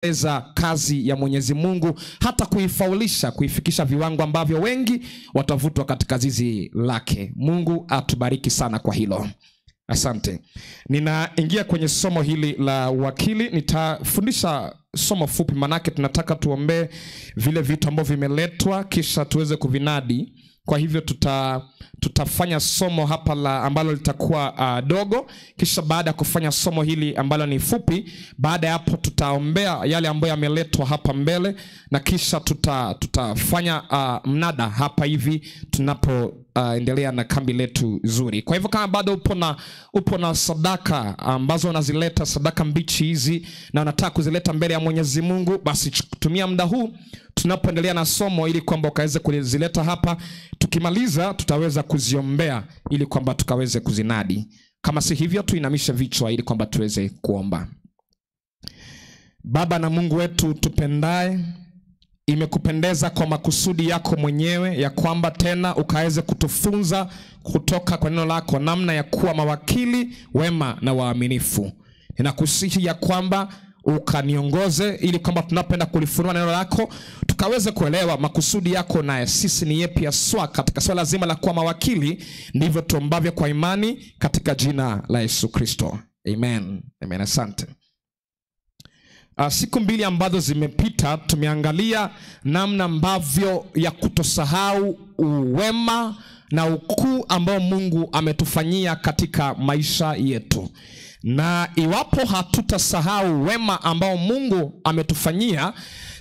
Eza kazi ya Mwenyezi Mungu, hata kuifaulisha, kuifikisha viwango ambavyo wengi watavutwa katika zizi lake. Mungu atubariki sana kwa hilo. Asante. Ninaingia kwenye somo hili la uwakili. Nitafundisha somo fupi, manake tunataka tuombee vile vitu ambavyo vimeletwa kisha tuweze kuvinadi. Kwa hivyo tutafanya somo hapa la ambalo litakuwa dogo, kisha baada ya kufanya somo hili ambalo ni fupi, baada ya hapo tutaombea yale ambayo yameletwa hapa mbele, na kisha tutafanya mnada hapa hivi tunapo endelea na kambi letu zuri. Kwa hivyo kama bado upo na sadaka ambazo unazileta, sadaka mbichi hizi, na unataka kuzileta mbele ya Mwenyezi Mungu, basi tumia muda huu tunapoendelea na somo ili kwamba ukaweze kuzileta hapa. Tukimaliza tutaweza kuziombea ili kwamba tukaweze kuzinadi. Kama si hivyo, tuinamishe vichwa ili kwamba tuweze kuomba. Baba na Mungu wetu tupendaye, imekupendeza kwa makusudi yako mwenyewe ya kwamba tena ukaweze kutufunza kutoka kwa neno lako namna ya kuwa mawakili wema na waaminifu. Ninakusihi ya kwamba ukaniongoze ili kwamba tunapenda kulifunua neno lako tukaweze kuelewa makusudi yako na sisi ni yepi haswa katika swala zima la kuwa mawakili. Ndivyo tuombavyo kwa imani katika jina la Yesu Kristo. Amen. Amen. Asante. Siku mbili ambazo zimepita tumeangalia namna ambavyo ya kutosahau uwema na ukuu ambao Mungu ametufanyia katika maisha yetu. Na iwapo hatutasahau wema ambao Mungu ametufanyia,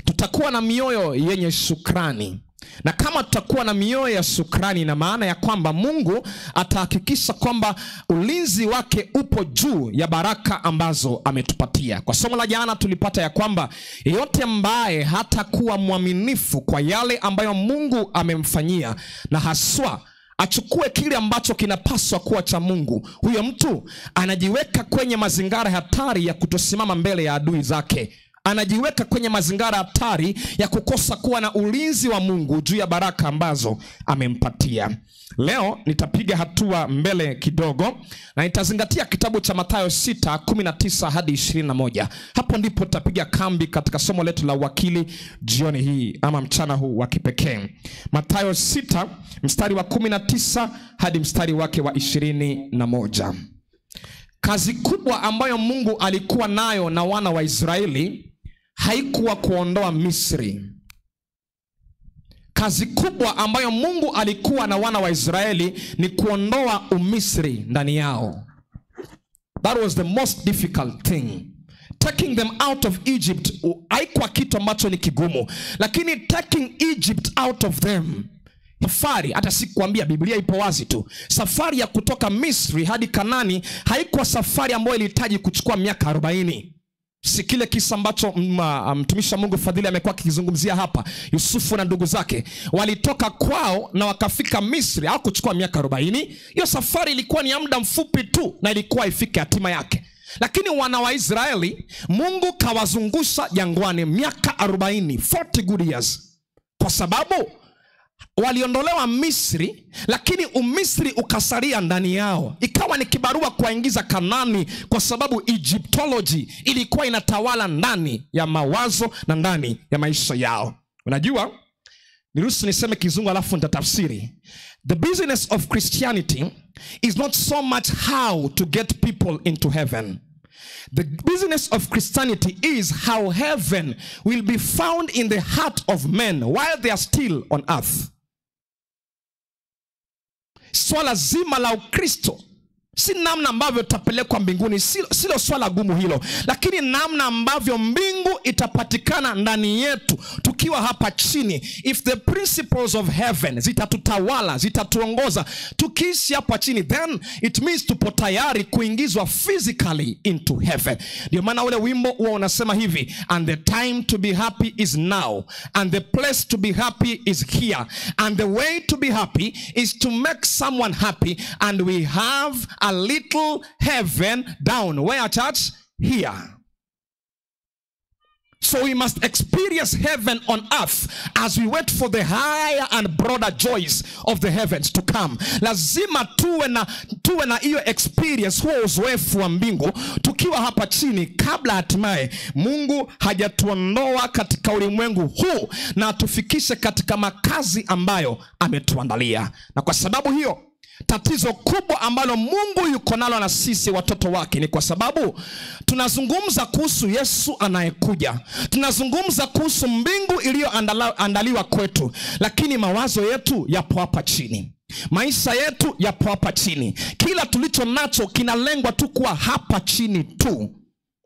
tutakuwa na mioyo yenye shukrani. Na kama tutakuwa na mioyo ya shukrani, na maana ya kwamba Mungu atahakikisha kwamba ulinzi wake upo juu ya baraka ambazo ametupatia. Kwa somo la jana tulipata ya kwamba yeyote ambaye hatakuwa mwaminifu kwa yale ambayo Mungu amemfanyia, na haswa achukue kile ambacho kinapaswa kuwa cha Mungu, huyo mtu anajiweka kwenye mazingira hatari ya kutosimama mbele ya adui zake. Anajiweka kwenye mazingira hatari ya kukosa kuwa na ulinzi wa Mungu juu ya baraka ambazo amempatia. Leo nitapiga hatua mbele kidogo na nitazingatia kitabu cha Mathayo 6:19 hadi 21. Hapo ndipo tutapiga kambi katika somo letu la uwakili jioni hii ama mchana huu wa kipekee. Mathayo 6 mstari wa 19 hadi mstari wake wa 21. Kazi kubwa ambayo Mungu alikuwa nayo na wana wa Israeli haikuwa kuondoa Misri. Kazi kubwa ambayo Mungu alikuwa na wana wa Israeli ni kuondoa Umisri ndani yao. That was the most difficult thing. Taking them out of Egypt haikuwa kitu ambacho ni kigumu, lakini taking Egypt out of them, safari, hata sikuambia, Biblia ipo wazi tu, safari ya kutoka Misri hadi Kanani haikuwa safari ambayo ilihitaji kuchukua miaka 40. Si kile kisa ambacho mtumishi wa Mungu Fadhili amekuwa akizungumzia hapa. Yusufu na ndugu zake walitoka kwao na wakafika Misri, hawakuchukua miaka 40. Hiyo safari ilikuwa ni ya muda mfupi tu na ilikuwa ifike hatima yake. Lakini wana wa Israeli Mungu kawazungusha jangwani miaka 40, 40 good years. Kwa sababu waliondolewa Misri, lakini Umisri ukasalia ndani yao. Ikawa ni kibarua kuwaingiza Kanani, kwa sababu Egyptology ilikuwa inatawala ndani ya mawazo na ndani ya maisha yao. Unajua, niruhusu niseme kizungu alafu nitatafsiri. The business of Christianity is not so much how to get people into heaven. The business of Christianity is how heaven will be found in the heart of men while they are still on earth. Swala zima la Ukristo si namna ambavyo tutapelekwa mbinguni, silo swala gumu hilo, lakini namna ambavyo mbingu itapatikana ndani yetu tukiwa hapa chini. If the principles of heaven zitatutawala, zitatuongoza tukiishi hapa chini, then it means tupo tayari kuingizwa physically into heaven. Ndio maana ule wimbo huwa unasema hivi, and the time to be happy is now, and the place to be happy is here, and the way to be happy is to make someone happy, and we have a little heaven down. Where, church? Here. So we must experience heaven on earth as we wait for the higher and broader joys of the heavens to come. Lazima tuwe na hiyo experience, huo uzoefu wa mbingu tukiwa hapa chini, kabla hatimaye Mungu hajatuondoa katika ulimwengu huu na atufikishe katika makazi ambayo ametuandalia. Na kwa sababu hiyo, tatizo kubwa ambalo Mungu yuko nalo na sisi watoto wake ni kwa sababu tunazungumza kuhusu Yesu anayekuja, tunazungumza kuhusu mbingu iliyoandaliwa kwetu, lakini mawazo yetu yapo hapa chini, maisha yetu yapo hapa chini, kila tulicho nacho kinalengwa tu kuwa hapa chini tu.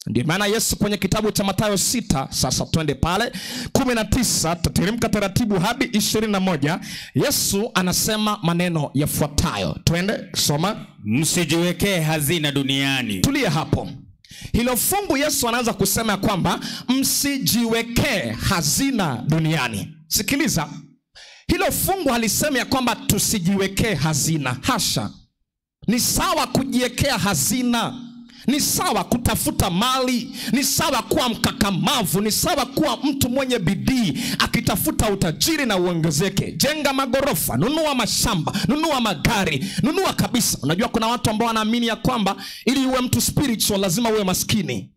Ndio maana Yesu kwenye kitabu cha Mathayo 6, sasa twende pale 19, tutateremka taratibu hadi 21. Yesu anasema maneno yafuatayo. Twende soma. Msijiwekee hazina duniani. Tulia hapo. Hilo fungu Yesu anaanza kusema kwamba msijiwekee hazina duniani. Sikiliza. Hilo fungu halisemi ya kwamba tusijiwekee hazina. Hasha. Ni sawa kujiwekea hazina. Ni sawa kutafuta mali, ni sawa kuwa mkakamavu, ni sawa kuwa mtu mwenye bidii akitafuta utajiri na uongezeke. Jenga magorofa, nunua mashamba, nunua magari, nunua kabisa. Unajua kuna watu ambao wanaamini ya kwamba ili uwe mtu spiritual lazima uwe maskini.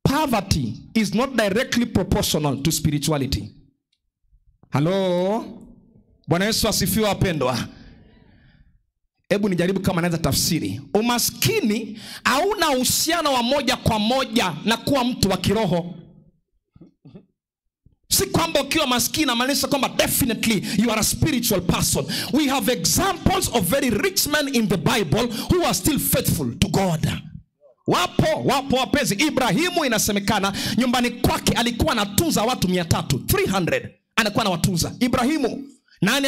Poverty is not directly proportional to spirituality. Hello? Bwana Yesu asifiwe wapendwa. Hebu nijaribu kama naweza tafsiri. Umaskini hauna uhusiano wa moja kwa moja na kuwa mtu wa kiroho. Si kwamba ukiwa maskini inamaanisha kwamba definitely you are a spiritual person. We have examples of very rich men in the Bible who are still faithful to God. Wapo wapenzi. Ibrahimu inasemekana nyumbani kwake alikuwa anatunza watu 300, 300 anakuwa anawatunza. Ibrahimu. Nani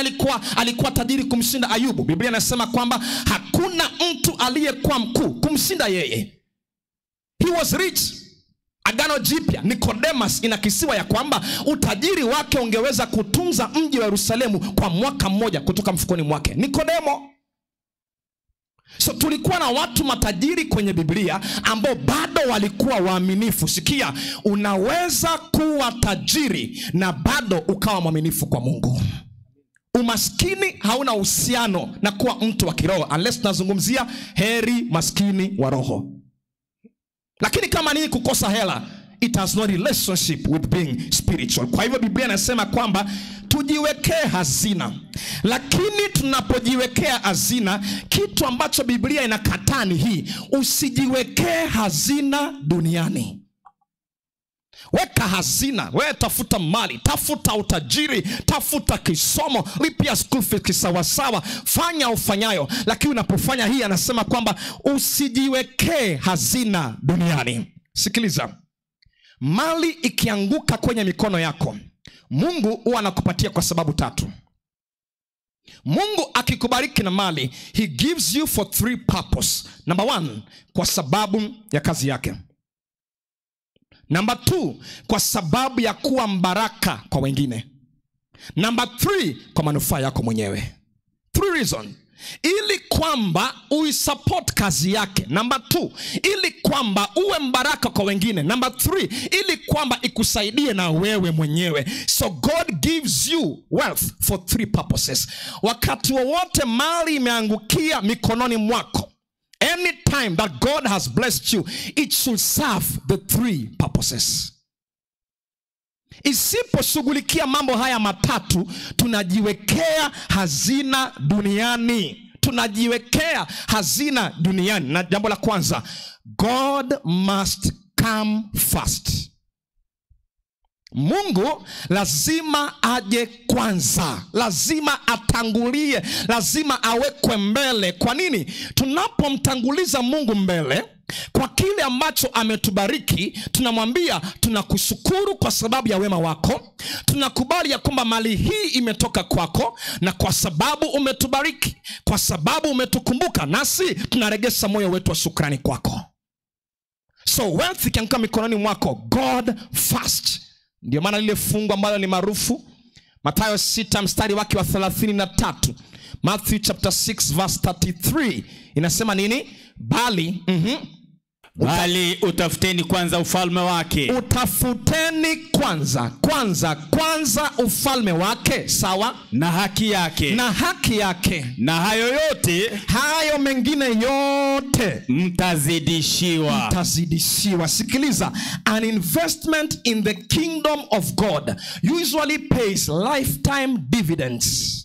alikuwa tajiri kumshinda Ayubu? Biblia inasema kwamba hakuna mtu aliyekuwa mkuu kumshinda yeye. He was rich. Agano Jipya, Nicodemus inakisiwa ya kwamba utajiri wake ungeweza kutunza mji wa Yerusalemu kwa mwaka mmoja kutoka mfukoni mwake. Nikodemo. So tulikuwa na watu matajiri kwenye Biblia ambao bado walikuwa waaminifu. Sikia, unaweza kuwa tajiri na bado ukawa mwaminifu kwa Mungu. Umaskini hauna uhusiano na kuwa mtu wa kiroho, unless tunazungumzia heri maskini wa roho. Lakini kama ni kukosa hela, it has no relationship with being spiritual. Kwa hivyo Biblia inasema kwamba tujiwekee hazina. Lakini tunapojiwekea hazina, kitu ambacho Biblia inakataa ni hii: usijiwekee hazina duniani. Weka hazina, wewe tafuta mali, tafuta utajiri, tafuta kisomo, lipia school fees kisawasawa, fanya ufanyayo. Lakini unapofanya hii, anasema kwamba usijiwekee hazina duniani. Sikiliza, mali ikianguka kwenye mikono yako, Mungu huwa anakupatia kwa sababu tatu. Mungu akikubariki na mali, he gives you for three purpose. Number 1, kwa sababu ya kazi yake. Number 2, kwa sababu ya kuwa mbaraka kwa wengine. Number 3, kwa manufaa yako mwenyewe. 3 reason. Ili kwamba uisupport kazi yake. Number 2, ili kwamba uwe mbaraka kwa wengine. Number 3, ili kwamba ikusaidie na wewe mwenyewe. So God gives you wealth for 3 purposes. Wakati wowote mali imeangukia mikononi mwako, any time that God has blessed you, it should serve the 3 purposes. Isiposhughulikia mambo haya matatu, tunajiwekea hazina duniani. Tunajiwekea hazina duniani. Na jambo la kwanza, God must come first. Mungu lazima aje kwanza, lazima atangulie, lazima awekwe mbele. Kwa nini? Tunapomtanguliza Mungu mbele kwa kile ambacho ametubariki, tunamwambia tunakushukuru kwa sababu ya wema wako, tunakubali ya kwamba mali hii imetoka kwako, na kwa sababu umetubariki, kwa sababu umetukumbuka, nasi tunaregesha moyo wetu wa shukrani kwako. So wealth ikianguka mikononi mwako, God first. Ndio maana lile fungu ambalo ni maarufu, Mathayo 6 mstari wake wa 33, Matthew chapter 6 verse 33, inasema nini? Bali, Bali utafuteni kwanza ufalme wake. Utafuteni kwanza ufalme wake, sawa? Na haki yake. Na haki yake. Na hayo yote, hayo mengine yote mtazidishiwa. Mtazidishiwa. Sikiliza, an investment in the kingdom of God usually pays lifetime dividends.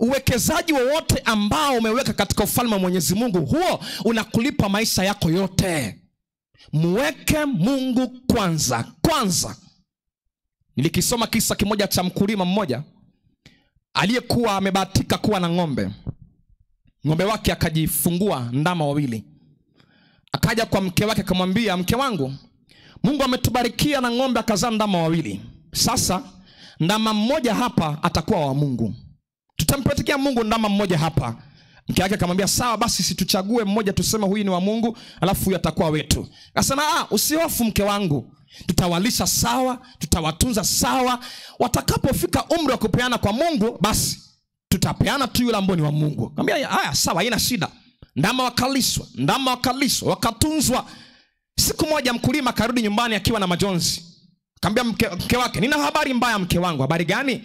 Uwekezaji wowote ambao umeweka katika ufalme wa Mwenyezi Mungu, huo unakulipa maisha yako yote. Muweke Mungu kwanza. Kwanza. Nilikisoma kisa kimoja cha mkulima mmoja aliyekuwa amebahatika kuwa na ng'ombe. Ng'ombe wake akajifungua ndama wawili. Akaja kwa mke wake akamwambia, mke wangu, Mungu ametubarikia na ng'ombe akazaa ndama wawili. Sasa ndama mmoja hapa atakuwa wa Mungu. Tutampatikia Mungu ndama mmoja hapa. Mke wake akamwambia, sawa basi, situchague mmoja tuseme huyu ni wa Mungu, alafu huyu atakuwa wetu. Akasema, usihofu mke wangu. Tutawalisha sawa, tutawatunza sawa. Watakapofika umri wa kupeana kwa Mungu, basi tutapeana tu yule ambaye ni wa Mungu. Akamwambia, haya sawa, haina shida. Ndama wakalishwa, wakatunzwa. Siku moja mkulima akarudi nyumbani akiwa na majonzi. Akamwambia mke wake, nina habari mbaya mke wangu. Habari gani?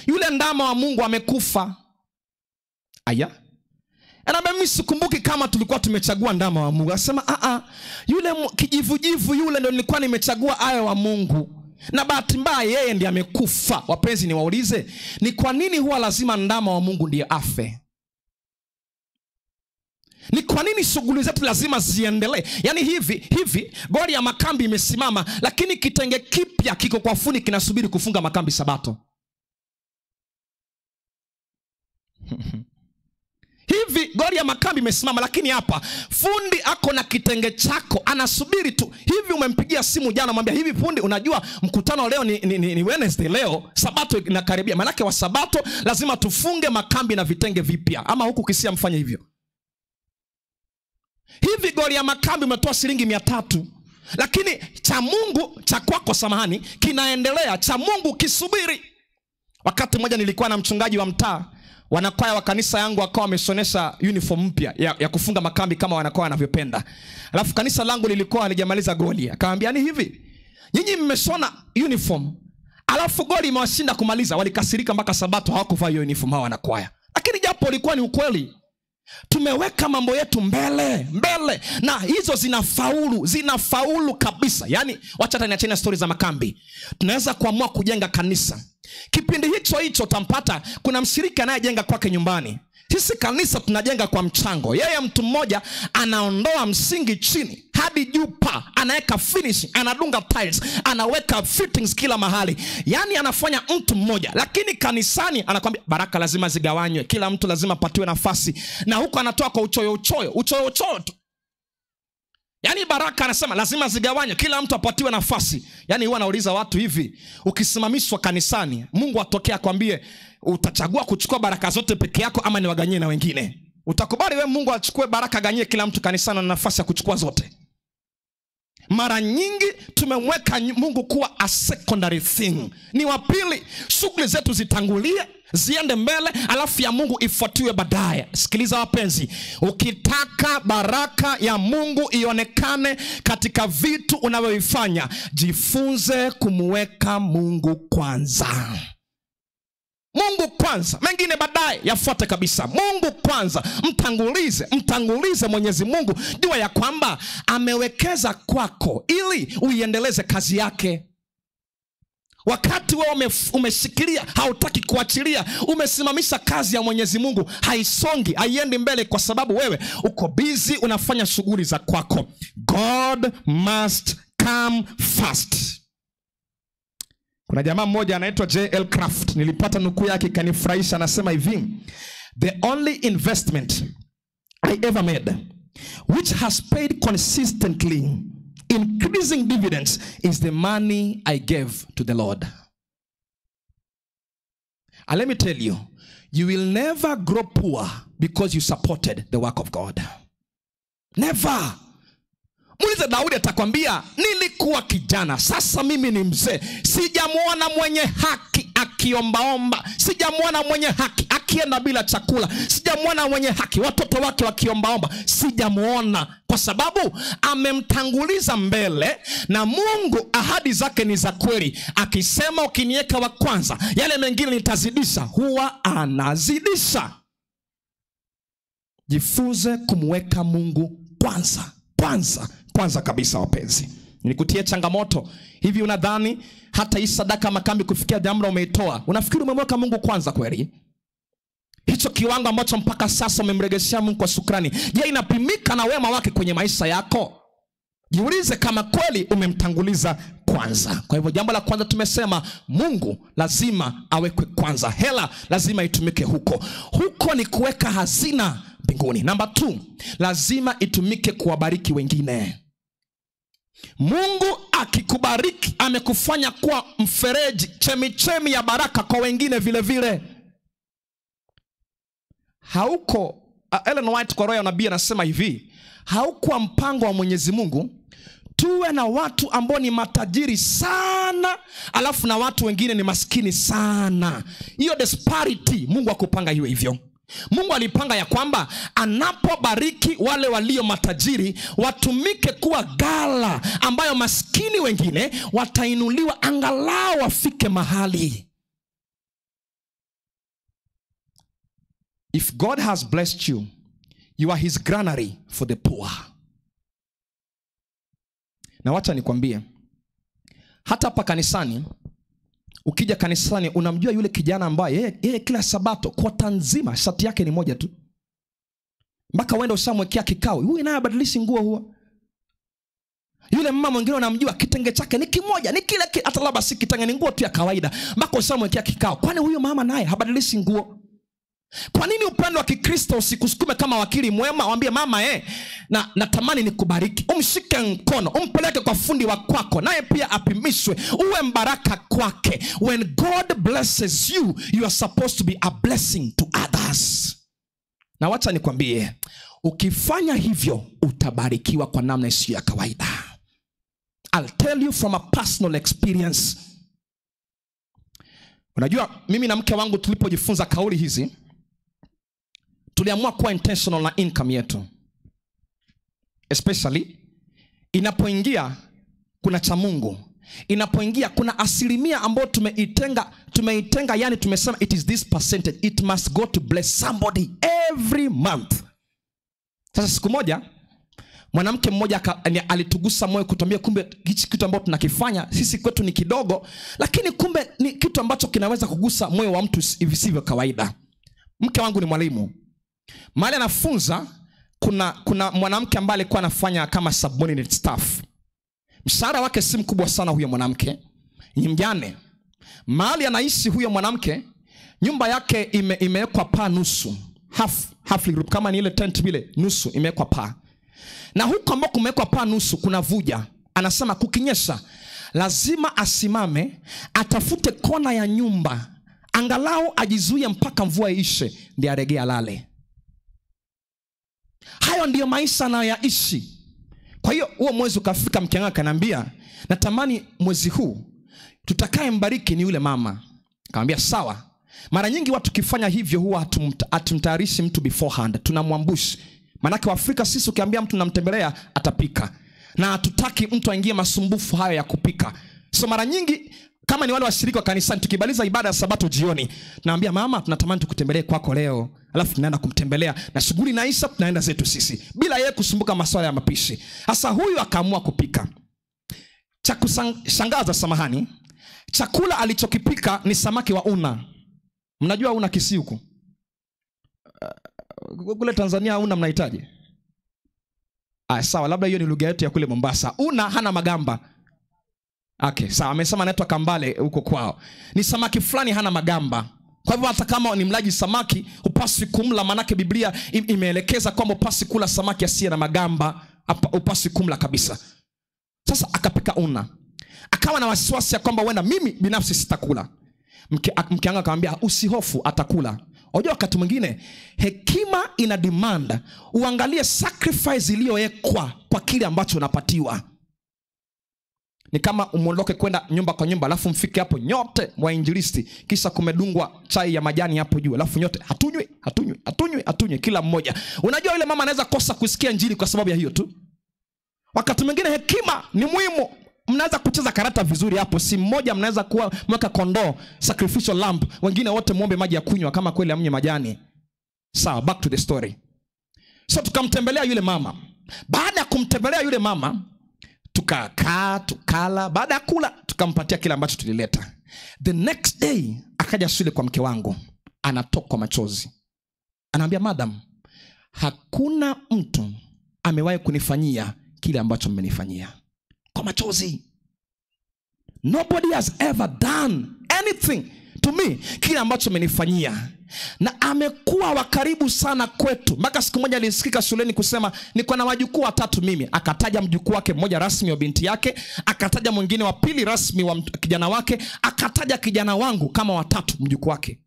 Yule ndama wa Mungu amekufa. Aya. Anaambia, mimi sikumbuki kama tulikuwa tumechagua ndama wa Mungu. Akasema, yule kijivujivu yule ndio nilikuwa nimechagua awe wa Mungu. Na bahati mbaya yeye ndiye amekufa. Wapenzi, niwaulize, ni kwa nini huwa lazima ndama wa Mungu ndiye afe? Ni kwa nini shughuli zetu lazima ziendelee? Yaani hivi goli ya makambi imesimama, lakini kitenge kipya kiko kwa fundi kinasubiri kufunga makambi Sabato. Hivi goli ya makambi imesimama, lakini hapa fundi ako na kitenge chako anasubiri tu. Hivi umempigia simu jana, mwambia hivi fundi, unajua mkutano leo ni Wednesday leo, Sabato inakaribia. Maanake wa Sabato lazima tufunge makambi na vitenge vipya. Ama huku Kisia mfanye hivyo. Hivi goli ya makambi umetoa shilingi 300, lakini cha Mungu cha kwako, samahani, kinaendelea. Cha Mungu kisubiri. Wakati mmoja nilikuwa na mchungaji wa mtaa, wanakwaya wa kanisa yangu wakawa wameshonesha uniform mpya ya kufunga makambi kama wanakwaya wanavyopenda. Alafu kanisa langu lilikuwa halijamaliza goli. Akamwambia, ni hivi, nyinyi mmeshona uniform, alafu goli imewashinda kumaliza. Walikasirika mpaka Sabato hawakuvaa hiyo uniform hawa wanakwaya. Lakini japo ilikuwa ni ukweli. Tumeweka mambo yetu mbele, na hizo zinafaulu kabisa. Yaani wacha hata niachane na stories za makambi. Tunaweza kuamua kujenga kanisa. Kipindi hicho utampata kuna mshirika anayejenga kwake nyumbani. Sisi kanisa tunajenga kwa mchango. Yeye mtu mmoja anaondoa msingi chini hadi juu pa, anaweka finishing, anadunga tiles, anaweka fittings kila mahali. Yaani anafanya mtu mmoja. Lakini kanisani anakuambia baraka lazima zigawanywe, kila mtu lazima apatiwe nafasi. Na huko anatoa kwa uchoyo tu. Yaani baraka anasema lazima zigawanywe, kila mtu apatiwe nafasi. Yaani huwa anauliza watu hivi, ukisimamishwa kanisani, Mungu atokea akwambie utachagua kuchukua baraka zote peke yako ama niwaganyie na wengine? Utakubali wewe Mungu achukue baraka aganyie kila mtu kanisani na nafasi ya kuchukua zote? Mara nyingi tumemweka Mungu kuwa a secondary thing. Ni wa pili. Shughuli zetu zitangulie, ziende mbele, alafu ya Mungu ifuatiwe baadaye. Sikiliza wapenzi, ukitaka baraka ya Mungu ionekane katika vitu unavyoifanya, jifunze kumweka Mungu kwanza. Mungu kwanza, mengine baadaye yafuate kabisa. Mungu kwanza, mtangulize Mwenyezi Mungu. Jua ya kwamba amewekeza kwako ili uiendeleze kazi yake. Wakati wewe umeshikilia, hautaki kuachilia, umesimamisha kazi ya Mwenyezi Mungu, haisongi, haiendi mbele kwa sababu wewe uko busy unafanya shughuli za kwako. God must come first. Kuna jamaa mmoja anaitwa J.L. Kraft, nilipata nukuu yake ikanifurahisha. Anasema hivi, the only investment I ever made which has paid consistently increasing dividends is the money I gave to the Lord. And let me tell you, you will never grow poor because you supported the work of God. Never. Muulize Daudi atakwambia, nilikuwa kijana, sasa mimi ni mzee. Sijamuona mwenye haki akiombaomba, sijamuona mwenye haki akienda bila chakula, sijamwona mwenye haki watoto wake wakiombaomba, sijamuona. Kwa sababu amemtanguliza mbele, na Mungu ahadi zake ni za kweli. Akisema ukiniweka wa kwanza, yale mengine nitazidisha, huwa anazidisha. Jifunze kumweka Mungu kwanza, kwanza, kwanza kabisa wapenzi. Nikutie changamoto. Hivi unadhani hata hii sadaka makambi kufikia jambo umeitoa, unafikiri umemweka Mungu kwanza kweli? Hicho kiwango ambacho mpaka sasa umemregeshea Mungu kwa shukrani, je, inapimika na wema wake kwenye maisha yako? Jiulize kama kweli umemtanguliza kwanza. Kwa hivyo jambo la kwanza tumesema, Mungu lazima awekwe kwanza. Hela lazima itumike huko. Huko ni kuweka hazina mbinguni. Namba 2, lazima itumike kuwabariki wengine. Mungu akikubariki amekufanya kuwa mfereji, chemichemi ya baraka kwa wengine vile vile. Hauko, Ellen White kwa roho ya nabii anasema hivi, haukuwa mpango wa Mwenyezi Mungu tuwe na watu ambao ni matajiri sana alafu na watu wengine ni maskini sana. Hiyo disparity Mungu hakupanga hiyo hivyo. Mungu alipanga ya kwamba anapobariki wale walio matajiri watumike kuwa gala ambayo maskini wengine watainuliwa angalau wafike mahali. If God has blessed you, you are his granary for the poor. Na wacha nikwambie, hata hapa kanisani, ukija kanisani unamjua yule kijana ambaye yeye kila sabato kota nzima shati yake ni moja tu. Mpaka uende ushamwekea kikao, huyu naye abadilishi nguo huwa. Yule mama mwingine unamjua kitenge chake ni kimoja, ni kile hata labda si kitenge, ni nguo tu ya kawaida. Mpaka ushamwekea kikao. Kwani huyu mama naye habadilishi nguo? Kwa nini upendo wa Kikristo usikusukume kama wakili mwema, waambie mama na natamani nikubariki. Umshike mkono, umpeleke kwa fundi wa kwako, naye pia apimishwe, uwe mbaraka kwake. When God blesses you, you are supposed to be a blessing to others. Na wacha nikwambie, ukifanya hivyo utabarikiwa kwa namna isiyo ya kawaida. I'll tell you from a personal experience. Unajua mimi na mke wangu tulipojifunza kauli hizi, tuliamua kuwa intentional na income yetu. Especially inapoingia kuna cha Mungu. Inapoingia kuna asilimia ambayo tumeitenga, yani tumesema it is this percentage, it must go to bless somebody every month. Sasa siku moja mwanamke mmoja alitugusa moyo kutuambia kumbe hichi kitu ambacho tunakifanya sisi kwetu ni kidogo, lakini kumbe ni kitu ambacho kinaweza kugusa moyo wa mtu visivyo kawaida. Mke wangu ni mwalimu. Mahali anafunza kuna mwanamke ambaye alikuwa anafanya kama subordinate staff. Mshahara wake si mkubwa sana huyo mwanamke, ni mjane. Mahali anaishi huyo mwanamke, nyumba yake imewekwa paa nusu, half group, kama ni ile tent vile, nusu imewekwa paa. Na huko ambako kumewekwa paa nusu kuna vuja. Anasema kukinyesha lazima asimame, atafute kona ya nyumba, angalau ajizuie mpaka mvua iishe, ndiye aregee alale. Hayo ndiyo maisha anayoyaishi. Kwa hiyo huo mwezi ukafika, mke wangu akaniambia, natamani mwezi huu tutakaye mbariki ni yule mama. Nikamwambia sawa. Mara nyingi watu kifanya hivyo huwa hatumtayarishi mtu beforehand, tunamwambush. Manake Waafrika sisi ukiambia mtu namtembelea atapika, na hatutaki mtu aingie masumbufu hayo ya kupika. So mara nyingi kama ni wale washiriki wa kanisani, tukibaliza ibada ya Sabato jioni, tunaambia mama tunatamani tukutembelee kwako leo, alafu tunaenda kumtembelea na shughuli inaisha, tunaenda zetu sisi bila yeye kusumbuka masuala ya mapishi. Sasa huyu akaamua kupika. Cha kushangaza, samahani, chakula alichokipika ni samaki wa una. Mnajua una Kisii huko? Kule Tanzania una mnahitaji? Ah, sawa, labda hiyo ni lugha yetu ya kule Mombasa. Una hana magamba. Okay, sawa, amesema anaitwa kambale huko kwao. Ni samaki fulani hana magamba. Kwa hivyo hata kama ni mlaji samaki hupaswi kumla, manake Biblia imeelekeza kwamba hupaswi kula samaki asiye na magamba, hupaswi kumla kabisa. Sasa akapika una. Akawa na wasiwasi ya kwamba wenda mimi binafsi sitakula. Mke wangu akamwambia usihofu, atakula. Unajua wakati mwingine hekima ina demand uangalie sacrifice iliyowekwa kwa kile ambacho unapatiwa. Ni kama umuondoke kwenda nyumba kwa nyumba, alafu mfike hapo nyote wainjilisti, kisha kumedungwa chai ya majani hapo juu, alafu nyote hatunywi, hatunywi, hatunywi, hatunywi, kila mmoja. Unajua yule mama anaweza kosa kusikia injili kwa sababu ya hiyo tu. Wakati mwingine hekima ni muhimu. Mnaweza kucheza karata vizuri hapo, si mmoja mnaweza kuwa mweka kondoo sacrificial lamb, wengine wote muombe maji ya kunywa kama kweli amnye majani. Sawa, back to the story. So tukamtembelea yule mama. Baada ya kumtembelea yule mama, tukakaa, tukala. Baada ya kula, tukampatia kile ambacho tulileta. The next day akaja shule kwa mke wangu, anatokwa machozi. Anaambia, madam, hakuna mtu amewahi kunifanyia kile ambacho mmenifanyia. Kwa machozi. Nobody has ever done anything to me kile ambacho mmenifanyia. Na amekuwa wa karibu sana kwetu. Mpaka siku moja alisikika shuleni kusema niko na wajukuu watatu mimi. Akataja mjukuu wake mmoja rasmi wa binti yake, akataja mwingine wa pili rasmi wa kijana wake, akataja kijana wangu kama watatu mjukuu wake.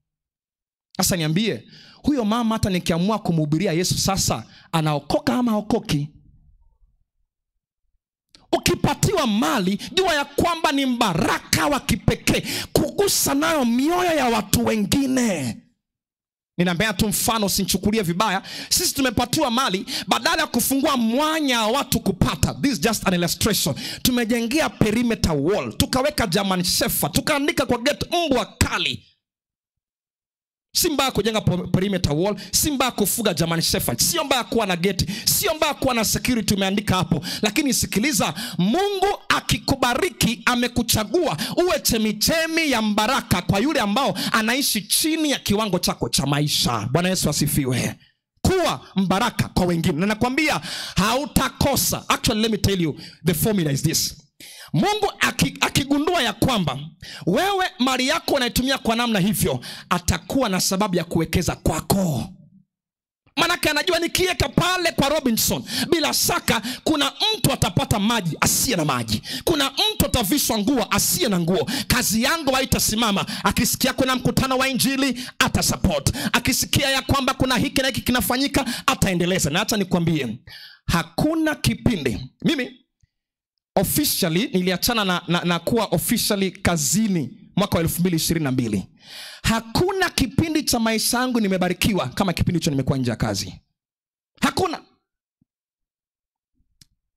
Sasa niambie, huyo mama hata nikiamua kumhubiria Yesu sasa, anaokoka ama haokoki? Ukipatiwa mali, jua ya kwamba ni mbaraka wa kipekee kugusa nayo mioyo ya watu wengine. Ninaambia tu mfano, usinichukulie vibaya. Sisi tumepatiwa mali, badala ya kufungua mwanya wa watu kupata, this is just an illustration, tumejengea perimeter wall, tukaweka German Shepherd, tukaandika kwa gate mbwa kali. Si mbaya kujenga perimeter wall, si mbaya kufuga German Shepherd, sio mbaya kuwa na gate, sio mbaya kuwa na security umeandika hapo. Lakini sikiliza, Mungu akikubariki amekuchagua uwe chemichemi ya mbaraka kwa yule ambao anaishi chini ya kiwango chako cha maisha. Bwana Yesu asifiwe. Kuwa mbaraka kwa wengine. Na nakwambia hautakosa. Actually, let me tell you, the formula is this. Mungu akigundua ya kwamba wewe mali yako unaitumia kwa namna hivyo, atakuwa na sababu ya kuwekeza kwako. Manake anajua nikiweka pale kwa Robinson, bila shaka kuna mtu atapata maji asiye na maji, kuna mtu atavishwa nguo asiye na nguo. Kazi yangu haitasimama. Akisikia kuna mkutano wa injili atasupport, akisikia ya kwamba kuna hiki na hiki kinafanyika ataendeleza. Na hata nikwambie, hakuna kipindi mimi officially niliachana na kuwa officially kazini mwaka wa 2022. Hakuna kipindi cha maisha yangu nimebarikiwa kama kipindi hicho nimekuwa nje ya kazi. Hakuna.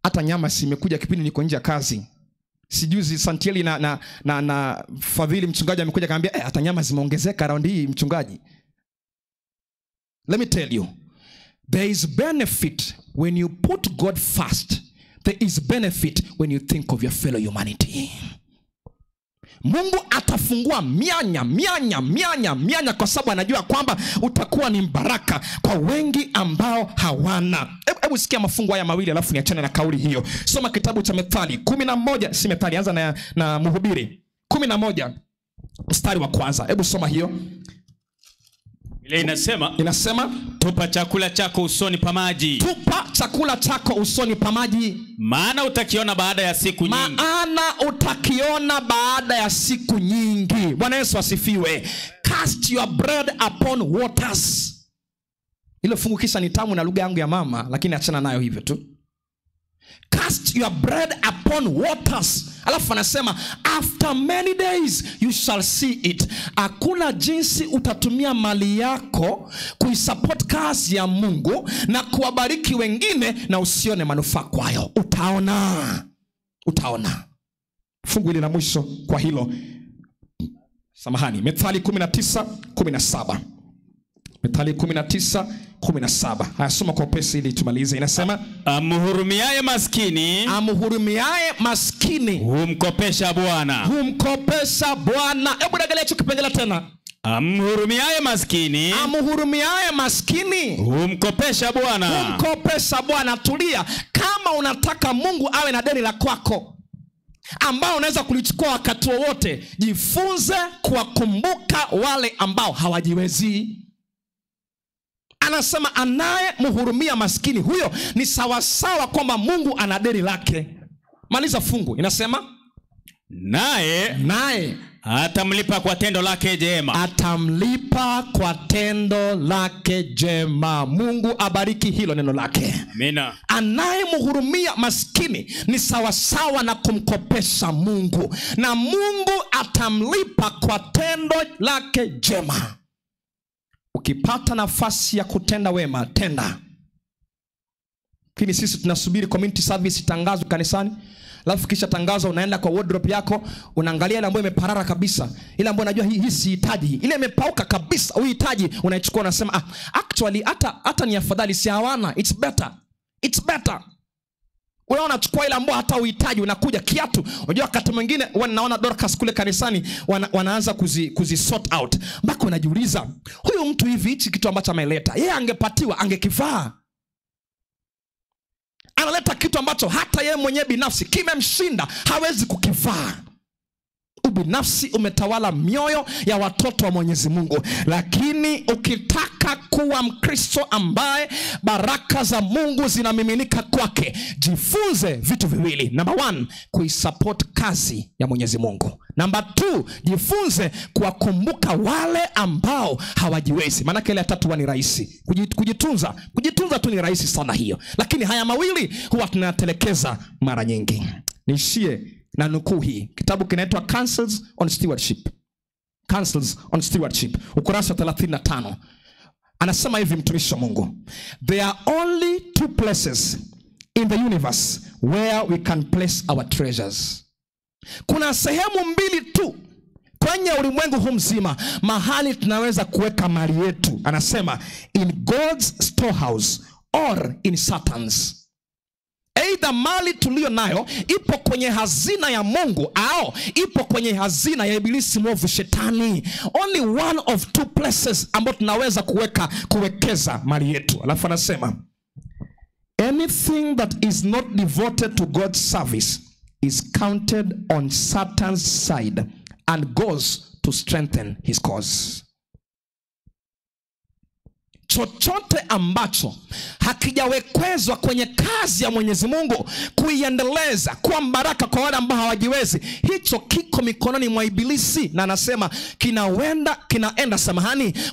Hata nyama si imekuja kipindi niko nje ya kazi. Sijuzi Santieli na Fadhili mchungaji amekuja akaniambia, hata nyama zimeongezeka round hii mchungaji. Let me tell you, there is benefit when you put God first. There is benefit when you think of your fellow humanity. Mungu atafungua mianya, mianya, mianya, mianya kwa sababu anajua kwamba utakuwa ni mbaraka kwa wengi ambao hawana. Hebu sikia mafungu haya mawili alafu niachane na kauli hiyo. Soma kitabu cha Methali 11, si Methali, anza na Mhubiri 11 mstari wa kwanza. Hebu soma hiyo. Ile inasema tupa chakula chako usoni pa maji. Tupa chakula chako usoni pa maji. Maana utakiona baada ya siku nyingi. Maana utakiona baada ya siku nyingi. Bwana Yesu asifiwe. Cast your bread upon waters. Ile fungu kisha ni tamu na lugha yangu ya mama, lakini achana nayo hivyo tu. Cast your bread upon waters. Alafu anasema after many days you shall see it. Hakuna jinsi utatumia mali yako kuisupport kazi ya Mungu na kuwabariki wengine na usione manufaa kwayo. Utaona. Utaona. Fungu hili la mwisho kwa hilo. Samahani, Methali 19:17. Methali 19:17. Haya, soma kwa upesi ili tumalize. Inasema amhurumiaye maskini, amhurumiaye maskini humkopesha Bwana. Humkopesha Bwana. Hebu angalia hicho kipengele tena. Amhurumiaye maskini, amhurumiaye maskini humkopesha Bwana. Humkopesha Bwana. Tulia. Kama unataka Mungu awe na deni la kwako ambao unaweza kulichukua wakati wowote, jifunze kuwakumbuka wale ambao hawajiwezi. Anasema anaye mhurumia maskini huyo ni sawasawa kwamba Mungu ana deni lake. Maliza fungu. Inasema naye Atamlipa kwa tendo lake jema. Atamlipa kwa tendo lake jema. Mungu abariki hilo neno lake. Amina. Anayemhurumia maskini ni sawasawa na kumkopesha Mungu, na Mungu atamlipa kwa tendo lake jema. Ukipata nafasi ya kutenda wema, tenda. Lakini sisi tunasubiri community service itangazwe kanisani, alafu kisha tangazo unaenda kwa wardrobe yako, unaangalia ile ambayo imeparara kabisa, ile ambayo unajua hii sihitaji, ile imepauka kabisa huhitaji, unaichukua unasema actually hata ni afadhali si hawana, it's better. It's better. Wewe unachukua ile ambayo hata uhitaji, unakuja kiatu. Unajua wakati mwingine huwa ninaona Dorcas kule kanisani wanaanza kuzi sort out. Mpaka unajiuliza, huyu mtu hivi hichi kitu ambacho ameleta, yeye angepatiwa angekivaa. Analeta kitu ambacho hata yeye mwenyewe binafsi kimemshinda, hawezi kukivaa. Ubinafsi umetawala mioyo ya watoto wa Mwenyezi Mungu. Lakini ukitaka kuwa Mkristo ambaye baraka za Mungu zinamiminika kwake, jifunze vitu viwili. Number 1, kuisupport kazi ya Mwenyezi Mungu. Number 2, jifunze kuwakumbuka wale ambao hawajiwezi. Maana ile ya tatu huwa ni rahisi. Kujitunza tu ni rahisi sana hiyo. Lakini haya mawili huwa tunayatelekeza mara nyingi. Niishie na nukuu hii. Kitabu kinaitwa Counsels on Stewardship. Counsels on Stewardship, ukurasa 35. Anasema hivi mtumishi wa Mungu: there are only 2 places in the universe where we can place our treasures. Kuna sehemu mbili tu kwenye ulimwengu huu mzima mahali tunaweza kuweka mali yetu. Anasema in God's storehouse or in Satan's. Either mali tulio nayo ipo kwenye hazina ya Mungu au ipo kwenye hazina ya ibilisi mwovu shetani. Only one of 2 places ambapo tunaweza kuwekeza mali yetu. Alafu anasema anything that is not devoted to God's service is counted on Satan's side and goes to strengthen his cause. Chochote ambacho hakijawekezwa kwenye kazi ya Mwenyezi Mungu kuiendeleza, kuwa baraka kwa wale ambao hawajiwezi, hicho kiko mikononi mwa ibilisi, na anasema kinaenda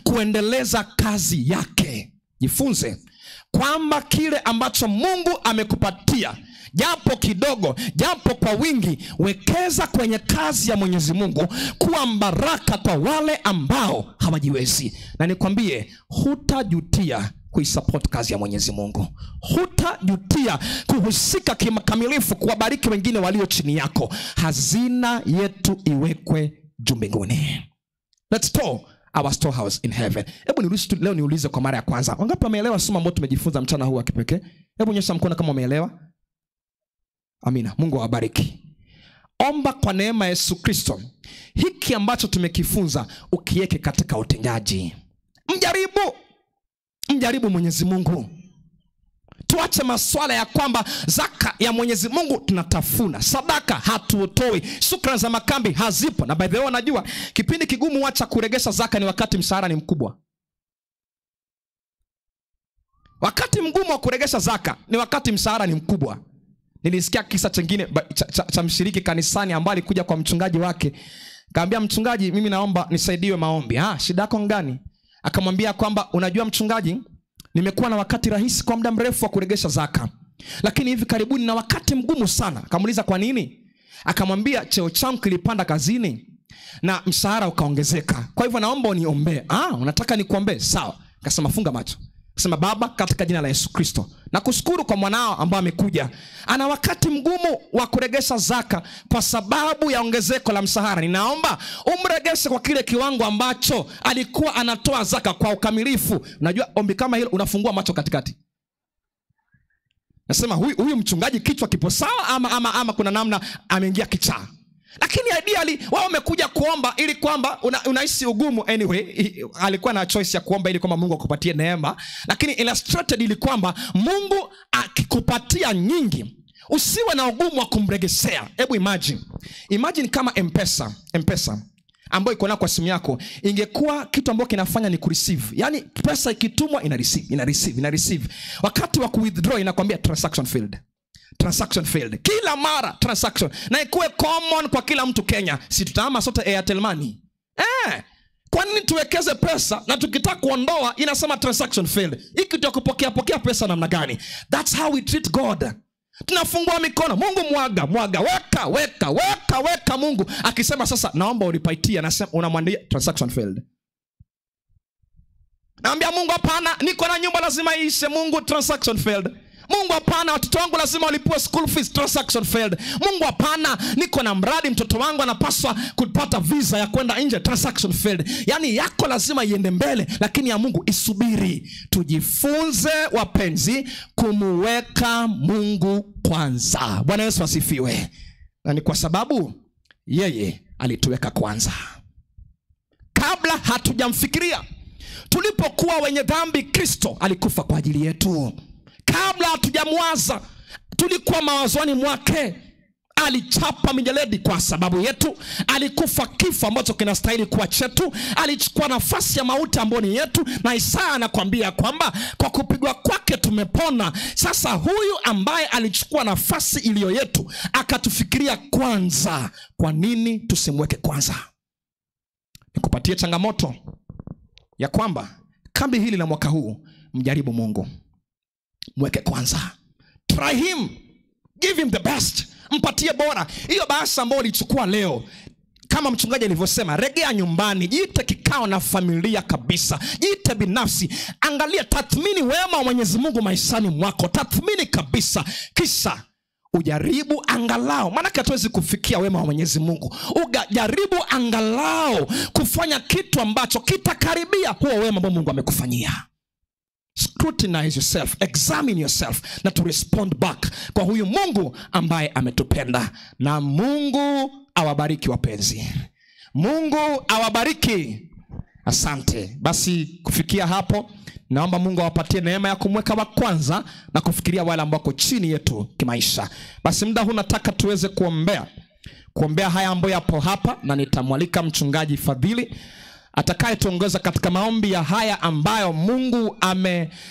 kuendeleza kazi yake. Jifunze kwamba kile ambacho Mungu amekupatia, japo kidogo, japo kwa wingi, wekeza kwenye kazi ya Mwenyezi Mungu, kuwa baraka kwa wale ambao hawajiwezi. Na nikwambie, hutajutia kuisupport kazi ya Mwenyezi Mungu. Hutajutia kuhusika kikamilifu kuwabariki wengine walio chini yako. Hazina yetu iwekwe juu mbinguni. Let's store our storehouse in heaven. Hebu niruhusu leo niulize kwa mara ya kwanza, wangapi wameelewa somo ambalo tumejifunza mchana huu wa kipekee? Hebu nyosha mkono kama umeelewa. Amina. Mungu awabariki. Omba kwa neema ya Yesu Kristo hiki ambacho tumekifunza ukiweke katika utendaji. Mjaribu Mwenyezi Mungu. Tuache maswala ya kwamba zaka ya Mwenyezi Mungu tunatafuna, sadaka hatutoi, shukrani za makambi hazipo. Na by the way, najua kipindi kigumu wacha kuregesha zaka ni wakati mshahara ni mkubwa. Wakati mgumu wa kuregesha zaka ni wakati mshahara ni mkubwa. Nilisikia kisa chengine cha mshiriki kanisani ambaye alikuja kwa mchungaji wake. Kaambia mchungaji, mimi naomba nisaidiwe maombi. Shida yako ngani? Akamwambia kwamba unajua mchungaji, nimekuwa na wakati rahisi kwa muda mrefu wa kuregesha zaka, lakini hivi karibuni na wakati mgumu sana. Akamuuliza kwa nini? Akamwambia cheo changu kilipanda kazini na mshahara ukaongezeka, kwa hivyo naomba uniombee. Unataka nikuombee? Sawa. Akasema funga macho. Sema Baba, katika jina la Yesu Kristo, nakushukuru kwa mwanao ambaye amekuja. Ana wakati mgumu wa kuregesha zaka kwa sababu ya ongezeko la mshahara. Ninaomba umregeshe kwa kile kiwango ambacho alikuwa anatoa zaka kwa ukamilifu. Unajua ombi kama hilo unafungua macho katikati. Nasema huyu mchungaji kichwa kipo sawa ama kuna namna ameingia kichaa. Lakini ideally wao wamekuja kuomba ili kwamba unahisi ugumu. Anyway, alikuwa na choice ya kuomba ili kwamba Mungu akupatie neema, lakini illustrated ili kwamba Mungu akikupatia nyingi usiwe na ugumu wa kumregeshea. Hebu imagine kama M-Pesa ambayo iko nayo kwa simu yako ingekuwa kitu ambacho kinafanya ni kureceive. Yaani pesa ikitumwa ina receive, ina receive, ina receive. Wakati wa kuwithdraw inakwambia transaction failed. Transaction failed. Kila mara transaction. Na ikuwe common kwa kila mtu Kenya. Si tutahama sote Airtel Money? Kwa nini tuwekeze pesa na tukitaka kuondoa inasema transaction failed? Hiki ndio kupokea pokea pesa namna gani? That's how we treat God. Tunafungua mikono, Mungu mwaga, mwaga, weka, weka, weka, weka. Mungu akisema sasa naomba unipaitie, anasema unamwambia transaction failed. Naambia Mungu hapana, niko na nyumba lazima iishe, Mungu transaction failed. Mungu hapana, watoto wangu lazima walipue school fees, transaction failed. Mungu hapana, niko na mradi, mtoto wangu anapaswa kupata visa ya kwenda nje, transaction failed. Yani yako lazima iende mbele, lakini ya Mungu isubiri. Tujifunze wapenzi kumuweka Mungu kwanza. Bwana Yesu asifiwe. Na ni kwa sababu yeye alituweka kwanza. Kabla hatujamfikiria, tulipokuwa wenye dhambi, Kristo alikufa kwa ajili yetu. Kabla hatujamwaza, tulikuwa mawazoni mwake. Alichapa mijeledi kwa sababu yetu. Alikufa kifo ambacho kinastahili kuwa chetu. Alichukua nafasi ya mauti ambayo ni yetu. Na Isaya anakuambia kwamba kwa kupigwa kwake tumepona. Sasa huyu ambaye alichukua nafasi iliyo yetu akatufikiria kwanza, kwa nini tusimweke kwanza? Nikupatie changamoto ya kwamba kambi hili la mwaka huu, mjaribu Mungu. Mweke kwanza. Try him. Give him the best. Mpatie bora. Hiyo bahasha ambayo ulichukua leo, kama mchungaji alivyosema, regea nyumbani, jiite kikao na familia kabisa, jiite binafsi, angalia, tathmini wema wa Mwenyezi Mungu maishani mwako, tathmini kabisa, kisha ujaribu angalau, maana hatuwezi kufikia wema wa Mwenyezi Mungu, ujaribu angalau kufanya kitu ambacho kitakaribia huo wema ambao Mungu amekufanyia. Scrutinize yourself, examine yourself, na to respond back kwa huyu Mungu ambaye ametupenda. Na Mungu awabariki wapenzi. Mungu awabariki. Asante. Basi kufikia hapo, naomba Mungu awapatie neema ya kumweka wa kwanza na kufikiria wale ambao wako chini yetu kimaisha. Basi muda huu nataka tuweze kuombea haya ambayo yapo hapa, na nitamwalika mchungaji Fadhili atakayetuongoza katika maombi ya haya ambayo Mungu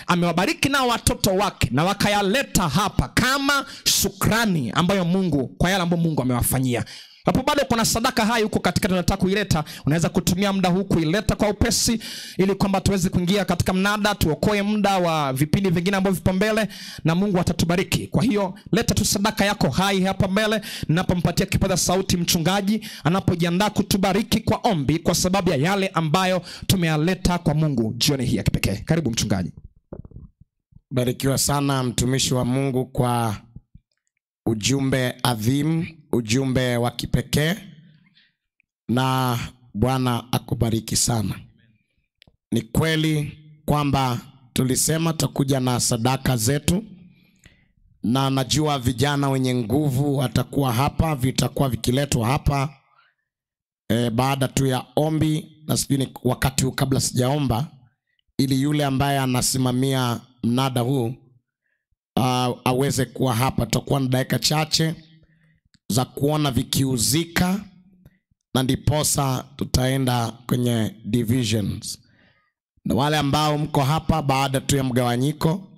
amewabariki na watoto wake na wakayaleta hapa kama shukrani ambayo Mungu, kwa yale ambayo Mungu amewafanyia. Hapo bado kuna sadaka hai huko katika tunataka kuileta. Unaweza kutumia muda huu kuileta kwa upesi ili kwamba tuweze kuingia katika mnada, tuokoe muda wa vipindi vingine ambavyo vipo mbele, na Mungu atatubariki. Kwa hiyo leta tu sadaka yako hai hapa mbele, ninapompatia kipaza sauti mchungaji anapojiandaa kutubariki kwa ombi kwa sababu ya yale ambayo tumeyaleta kwa Mungu jioni hii ya kipekee. Karibu mchungaji. Barikiwa sana mtumishi wa Mungu kwa ujumbe adhimu, ujumbe wa kipekee, na Bwana akubariki sana. Ni kweli kwamba tulisema tutakuja na sadaka zetu, na najua vijana wenye nguvu watakuwa hapa, vitakuwa vikiletwa hapa baada tu ya ombi, na sijui ni wakati huu kabla sijaomba, ili yule ambaye anasimamia mnada huu aweze kuwa hapa. Tutakuwa na dakika chache za kuona vikiuzika, na ndiposa tutaenda kwenye divisions. Na wale ambao mko hapa baada tu ya mgawanyiko,